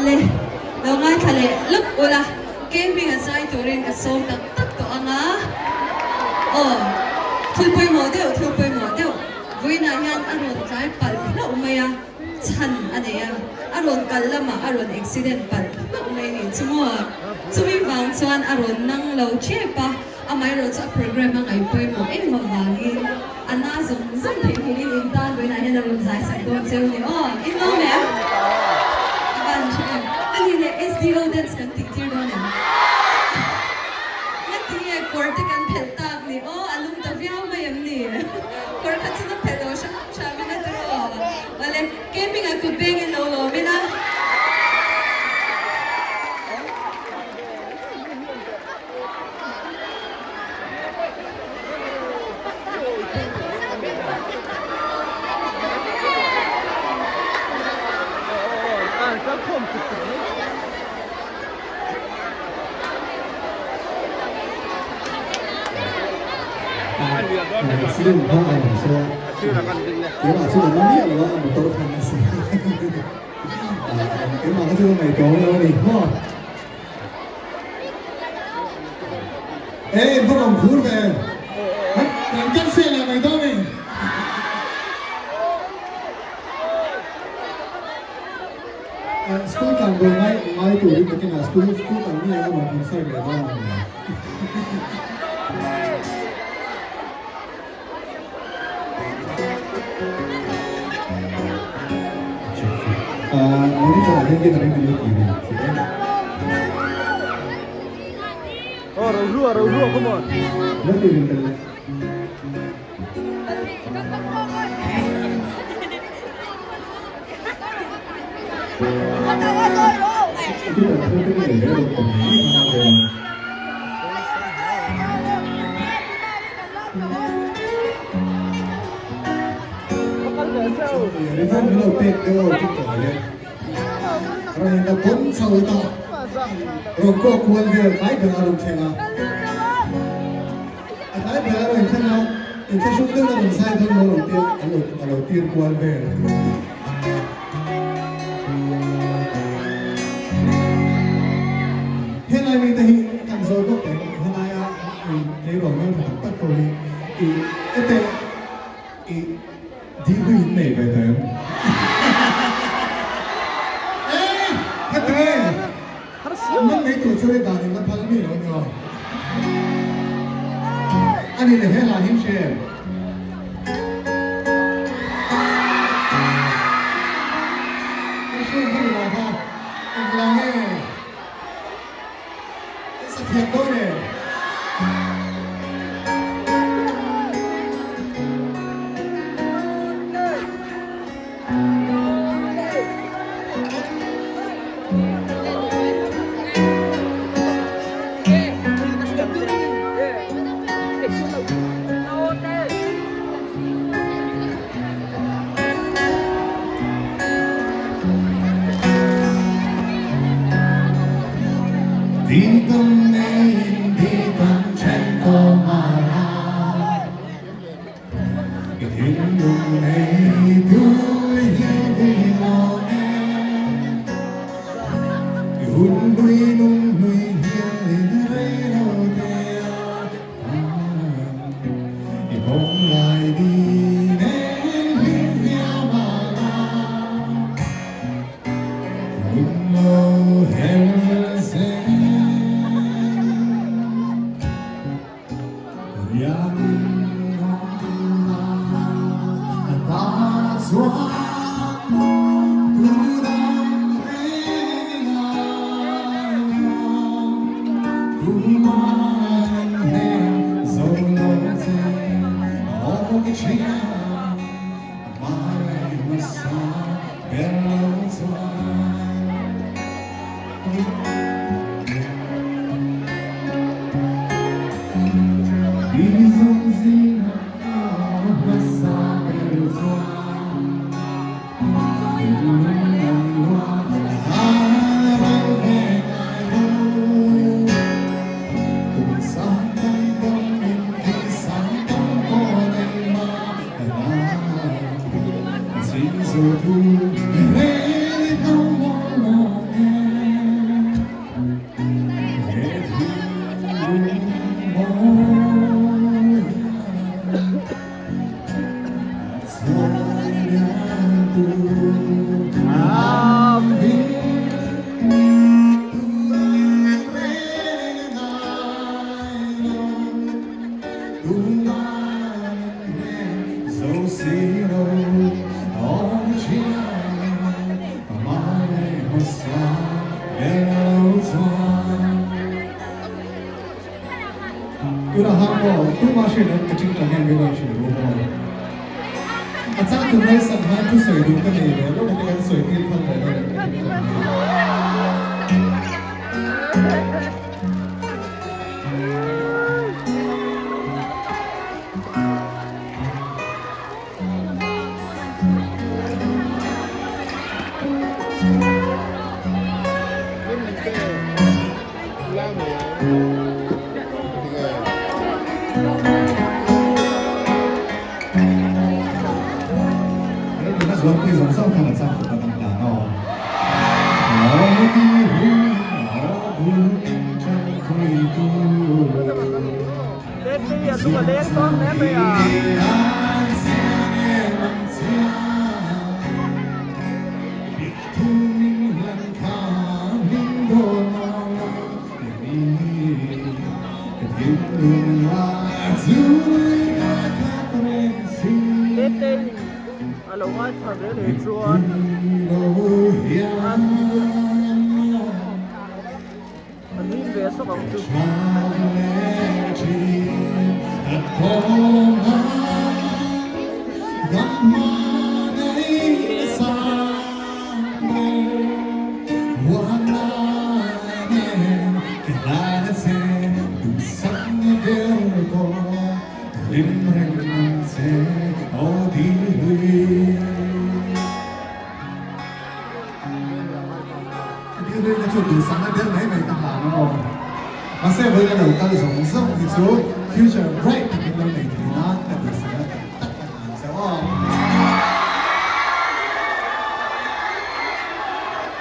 Awle, lo ngaithla leh lawk ula, camping a zai turin ka sawm tak tak tawh ang a. Aw, thil pawimawh deuh, thil pawimawh deuh, vawiinah hian a rawn tlai palh hlauh mai a, chhan a nei a, a rawn kal lamah a rawn accident palh hlauh mai ni chu maw? Chumi vang chuan a rawn nang lo tep a, amaherawhchu a programme a ngaih pawimawh em avangin a na zawng zawng theihnghilhin in tan vawiinah hian a rawn zai sak dawn cheu ni aw, in lawm em? A van tha em? A nih leh SDO dance kan tih tir dawn em? Ngatinge kawr te kan phelh tak ni aw, a lum ta viau mai em ni? Kawr kha chu na phelh lo hram hram in a ti rawh. Awle, camping ah kut beng in lo lawm ila. Accident kha a awm se keimah chu ka na miah lo a motor khan a si keimah kha chu ka ngaihtuah lo a ni maw. Ê in va rawn phur ve kan cancel leh mai dawn a ni. School tlan bul ngai ngai turin nakinah school school kal mi ang a rawn concert leh dawn ang le. Monitor ah hian gathering min lo tih ve thei em? Aw Rohlua Rohlua come on. Lo tih rin tel le. Rawn kawk kual vel tlai ber a rawn thleng a, a tlai ber a rawn thleng a, inthlahrung deuhin a rawn zai dawn maw rawn tia an lo a lo tir kual vel. Helai mite hi kan zawl bawk teh helaia tleirawl hmeltha tak tak ho hi i ete i dil hui in nei ve ta em? E heti nge man nei tur chuan i dan in la phal mi lo ni aw. Ani leh helai hi in hria em? Ka hriat hman lo kha engla nge ka sa thiam dawn em? Didam neiin didam then tawh mahla I thinlung nei tu hi ni lo e I hun hlui nung hlui hial in rei lo te a I bawm lai ni nen hlim viau mahla Hun lo her zel. hmasa ber lo chuan. Tuna hang maw tuma hriat an ka ting tang hian min rawn hrilh duh maw? A chang tum mai sak hian thusawi duh ka nei ve lo te kan sawi tir phal ve dawn em ka ting tang hi. Zualpui zawng zawng khan a chang khawp a dang dan aw. Aw ti hui aw bul tang khawi tu. A lo ngaithla ve leh chuan a nui ve sawk ang chu. Rilru chu duhsakna der mai mai ka hlan a maw? Mahse vawiin a lo kal zawng zawng hi chu future bright takin.